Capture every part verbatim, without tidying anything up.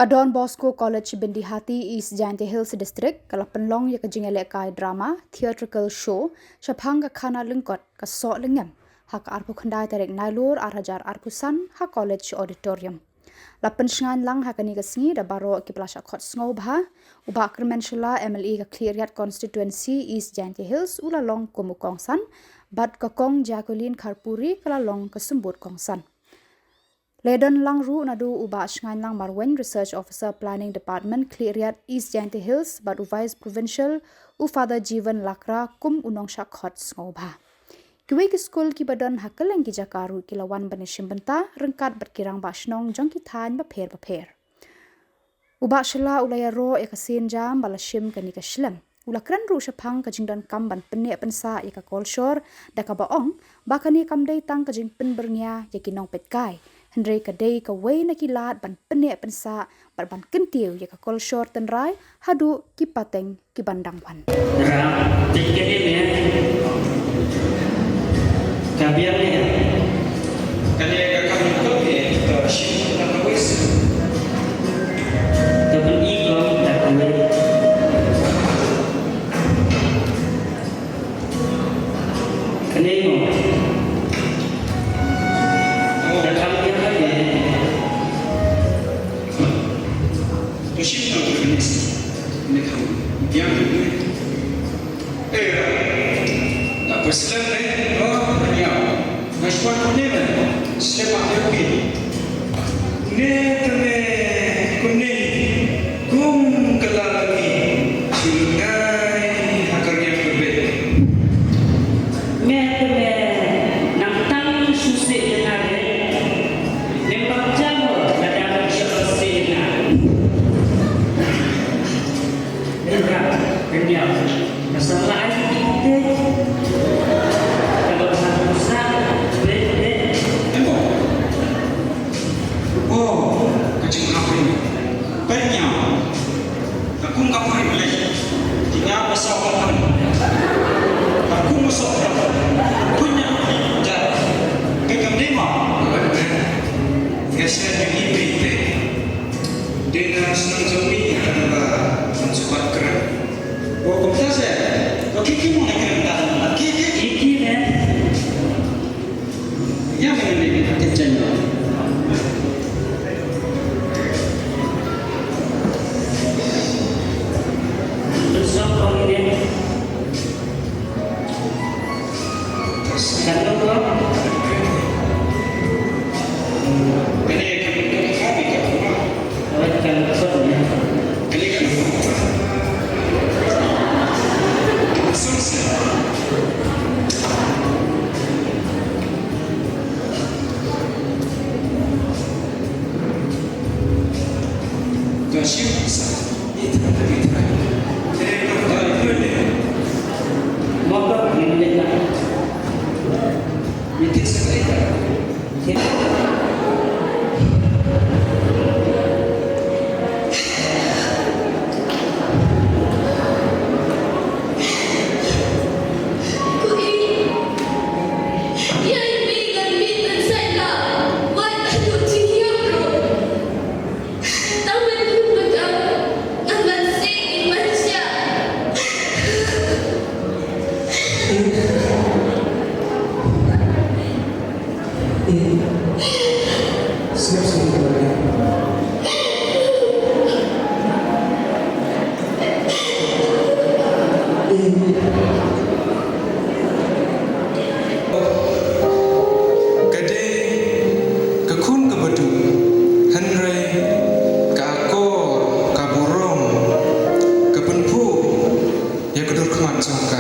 Ka Don Bosco College Byndihati, East Jaintia Hills District, ka la pynlong ïa ka jingïalehkai drama theatrical show shaphang ka khana lyngkot Ka Soh Lyngem ha ka arphew khyndai tarik Nailur ar hajar arphew san ha College Auditorium. La pynshngaiñ lang ha kane ka sngi da baroh kiba la shah khot sngewbha, u Bah Kyrmen Shylla, M L A ka Khliehriat Constituency, East Jaintia Hills, u la long kum u kongsan, bad ka Kong Jacqueline Kharpuri ka la long ka symbud kongsan. La don lang ruh naduh u Bah Shngaiñlang Marwein, Research Officer, Planning Department, Khliehriat, East Jaintia Hills, bad u Vice Provincial, u Father Jivan Lakra, kum u nongshah khot sngewbha. Kiwei ki skul kiba don ha kylleng ki jaka ruh ki la wan ban ïashim bynta ryngkat bad ki rangbah shnong jong ki thaiñ bapher bapher. U Bah Shylla u la ïaroh ïa ka sienjam ba la shim kane ka shlem. U la kren ruh shaphang ka jingdonkam ban pynneh pynsah ïa ka kolshor, da kaba ong ba kane kam dei tang ka jingpynbyrngia ïa ki nongpeitkai, hynrei ka dei kawei na ki lad ban pynneh pynsah bad ban kyntiew ïa ka kolshor tynrai haduh ki pateng ki ban dang wan. Ram, tip ka ne me? Ka biang ne? Ka ne ka kam ko ne, ka shi ka wes. Ka ban i ko da ka wes. Ka ne mo? Ka kam biang ne? Ka shi ka wes. Ne ka biang ne? Eh, la pyrshah ne, oh, ya. Nga shu wan kumne me, shu wan kumne. Ne te me kumne, kum ka la la ki, shu ngai ha ka riam ka bet. Me te me, nang tang shu se ngai. Ne bak jam, ka dang shu se ngai. Enda, kenyap. Masalah air kita. Kalau satu besar, bed, bed. Tempo. Oh, kacang apa ini? Kenyap. Aku nggak pernah beli. Tinggal besar banget. Aku masuk. Punya. Dah. Pegang lima. Biasa jadi bed, bed. Dei na shnong jong ngi, ïa kaba ngan shu bat kren. O, kumta seh. O, ki, ki, mo, ki, ki, ki, ki, ki, ki, ne. Ïa, mo, ne, ne, ne, ne, ne. Ka dei ka khun kaba duk, hynrei ka akor, ka burom, ka pynphuh ïa ka dur khmat jong ka.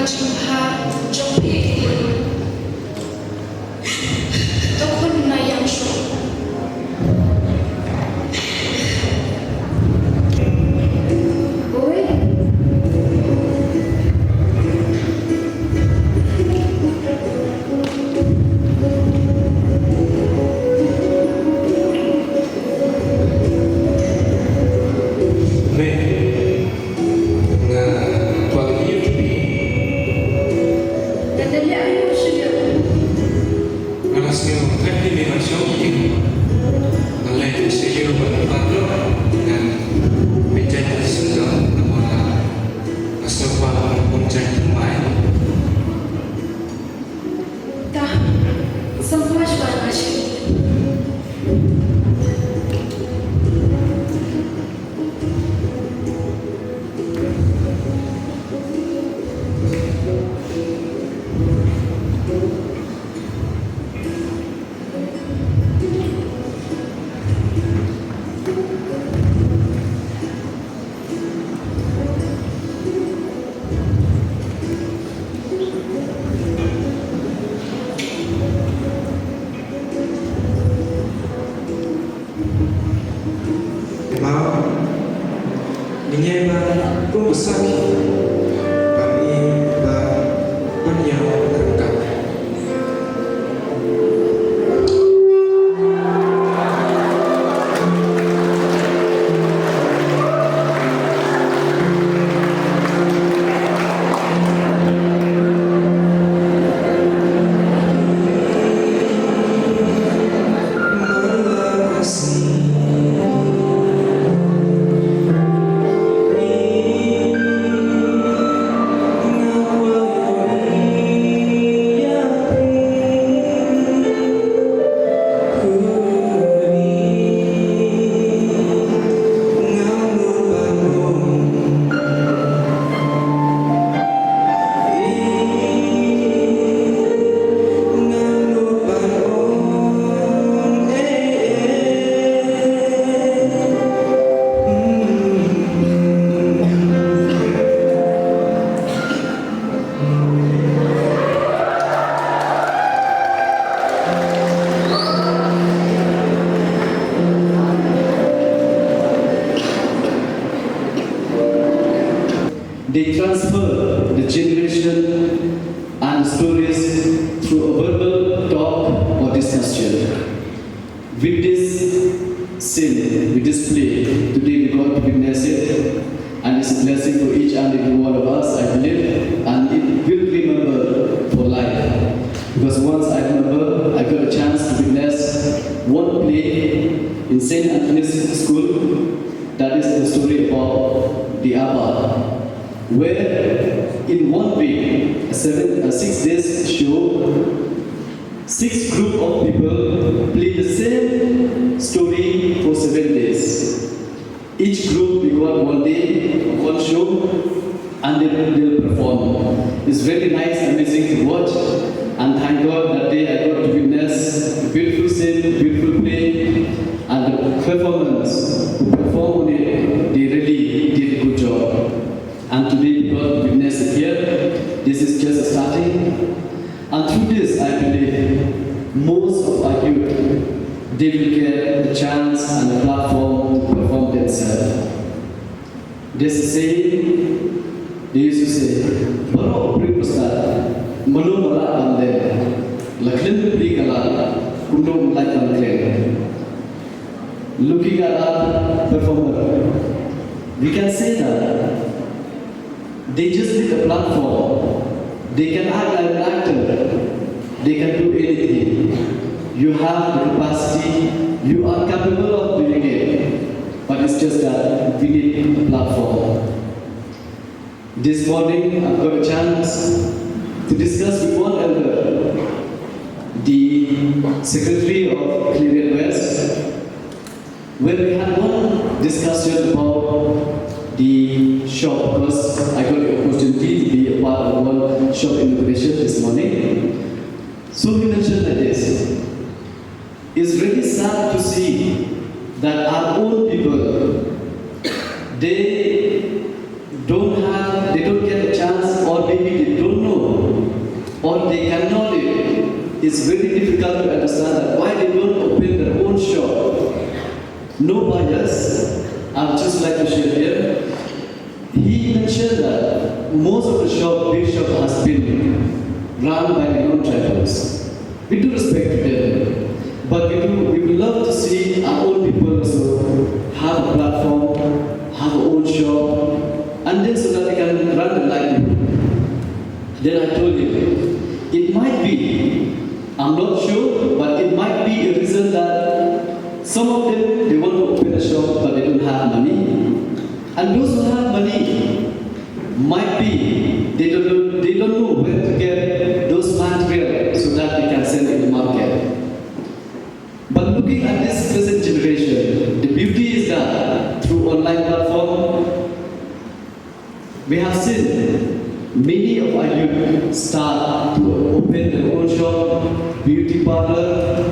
Jong phi. To khun na ïam shuh. Oi. Mei, nga kwah ïa phi. Nga la sngew khlem phi ban shong ïing. Nga leh sha ïew ban patloh ngan pynjah sngewthuh namar nga sngew ba nga pynjah thymmai. Ta, sngewbha shuwa nga shu. Ema, ngi ïai ban kum u sakhi ban ïa ban ban ïa ryngkat. They transfer the generation and stories through a verbal talk or discussion. With this scene, with this play, today we got to witness it, and it's a blessing for each and every one of us, I believe, and it will remember for life. Because once I remember, I got a chance to witness one play in Saint Anthony's School, that is the story about the Abba, where in one week, a seven, a six days show, six group of people play the same story for seven days. Each group we got one day, one show, and they will perform. It's very nice, amazing to watch, and thank God that day I got to witness a beautiful scene, beautiful play, and the performance who perform on it, they really did a good job. And today we got to witness it here. This is just a starting. And through this, I believe most of our youth, they will get a chance and a platform to perform themselves. There's a saying, they used to say, "Baroh u briew ba stad, mano ba lah ban dei, la khlem plie ka lad, kumno un lait ban kren." Looking at our performer, we can say that they just need a platform. They can act like an actor. They can do anything. You have the capacity. You are capable of doing it. But it's just that we need a platform. This morning, I've got a chance to discuss with one elder, the secretary of Khliehriat West, where we had one discussion about the shop, because I got the opportunity to be a part of one shop inauguration this morning. So he mentioned like this. It's really sad to see that our own people, they don't have, they don't get a chance, or maybe they don't It's very difficult to understand that why they don't open their own shop. No bias, I would just like to share here. He mentioned that most of the shop, beer shop has been run by the non-tribals. We do respect to them, but we do, we would love to see our own people also have a platform, have a own shop, and then so that they can run the livelihood. Then I told him, it might be, I'm not sure, but it might be a reason that some of them, they want to open a shop, but they don't have money. And those who have money, might be they don't, they don't know where to get those material so that they can sell in the market. But looking at this present generation, the beauty is that through online platform, we have seen many of our youth start to open their own shop, beauty parlor,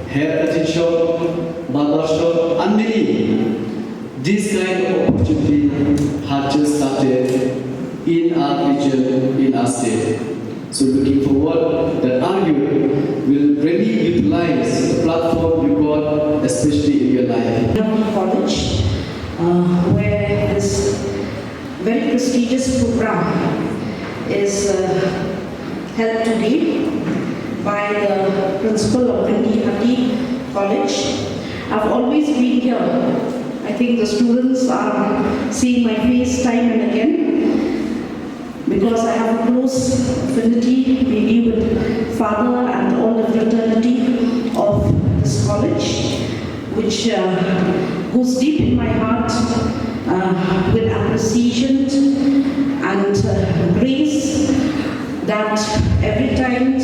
hair cutting shop, barber shop, and many. This kind of opportunity have just started in our region, in our state. So looking forward that our youth will really utilize the platform you got, especially in your life. Government College, uh, where this very prestigious program is uh, held today by the principal of Bindi Hati College. I've always been here. I think the students are seeing my face time and again because I have a close affinity maybe with father and all the fraternity of this college, which uh, goes deep in my heart uh, with appreciation and uh, grace that every time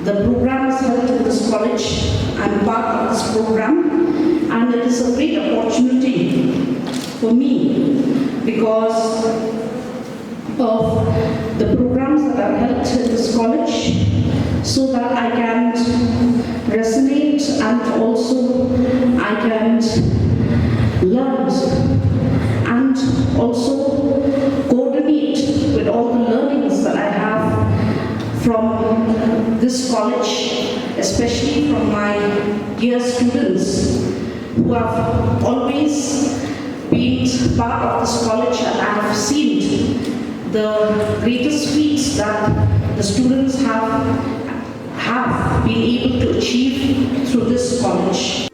the program is held in this college, I'm part of this program, and it is a great opportunity for me because of the programs that are held in this college so that I can resonate and also I can learn and also coordinate with all the learnings that I have from this college, especially from my dear students who have always been part of this college and I have seen the greatest feats that the students have have been able to achieve through this college.